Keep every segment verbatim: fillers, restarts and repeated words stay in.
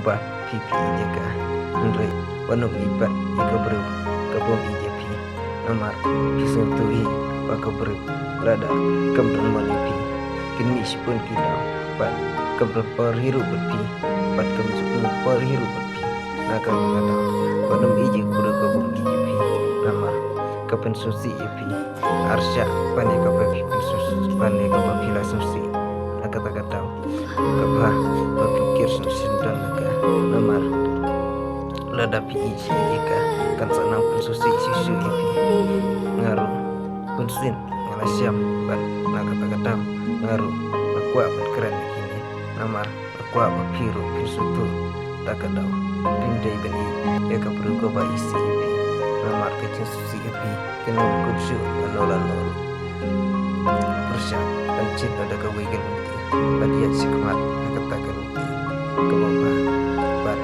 ba phi phi ïeit ïa ka. Hynrei wat nym ïeit pat ïa ka briew kaba ym ïeit ïa phi. Namar phi sngewthuh hi ba ka briew lada kam don mon ïa phi, kin mih shibun ki daw bad kam don por hi ruh bad phi, bad kam don por hi ruh bad phi. Na kata ka daw wat nym ïeit ïa ka briew kaba ym ïeit ïa phi. Namar ka pynsngewsih ïa phi. Arshah ban ïa kaba phi pynsngewsih, ban ïa kaba phi la sngewsih. Na kata ka daw kaba phi kyrpad sngewsih don na ka. Namar lada phi ïeit ïa ka, kan sa nang pynsngewsih shisha ïa phi. Nga ruh bunsien nga la shem bad na kata ka daw nga ruh nga kwah ban kren ïa kine. Namar nga kwah ba phi ruh phin sngewthuh. Ta ka daw phim dei ban ïeit ïa ka briew kaba isih ïa phi. Namar ka jingsngewsih ïa phi kan ym kut shuh lano lano ruh. Pyrshang ban jied da kawei ka lynti bad ïaid shakhmat ha kata ka lynti kaba bha. Bad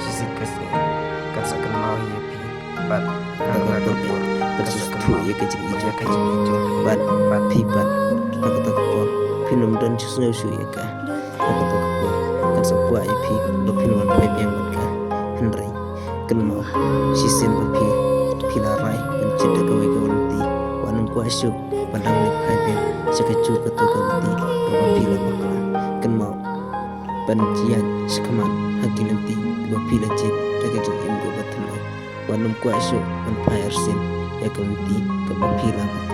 shisien ka sngi kan sa kynmaw ïa phi. Bad ha kata ka por kan sa kynmaw ïa ka jingïeit jong phi. Bad, bad phi pat ha kata ka por phin ym don jingsngew shuh ïa ka. Ha kata ka por kan sa kwah ïa phi ba phin wan phai biang bad ka. Hynrei kynmaw, shisien ba phi, phi la rai ban jied da kawei ka lynti, wat nym kwah shuh ba dang leit phai biang sha kajuh katu ka lynti kaba phi la bakla. Kynmaw, ban ïaid shakhmat ha ki lynti ba phi la jied da ka jingim kaba thymmai. Wat nym kwah shuh ban phai arsien ïa ka lynti kaba phi la bakla.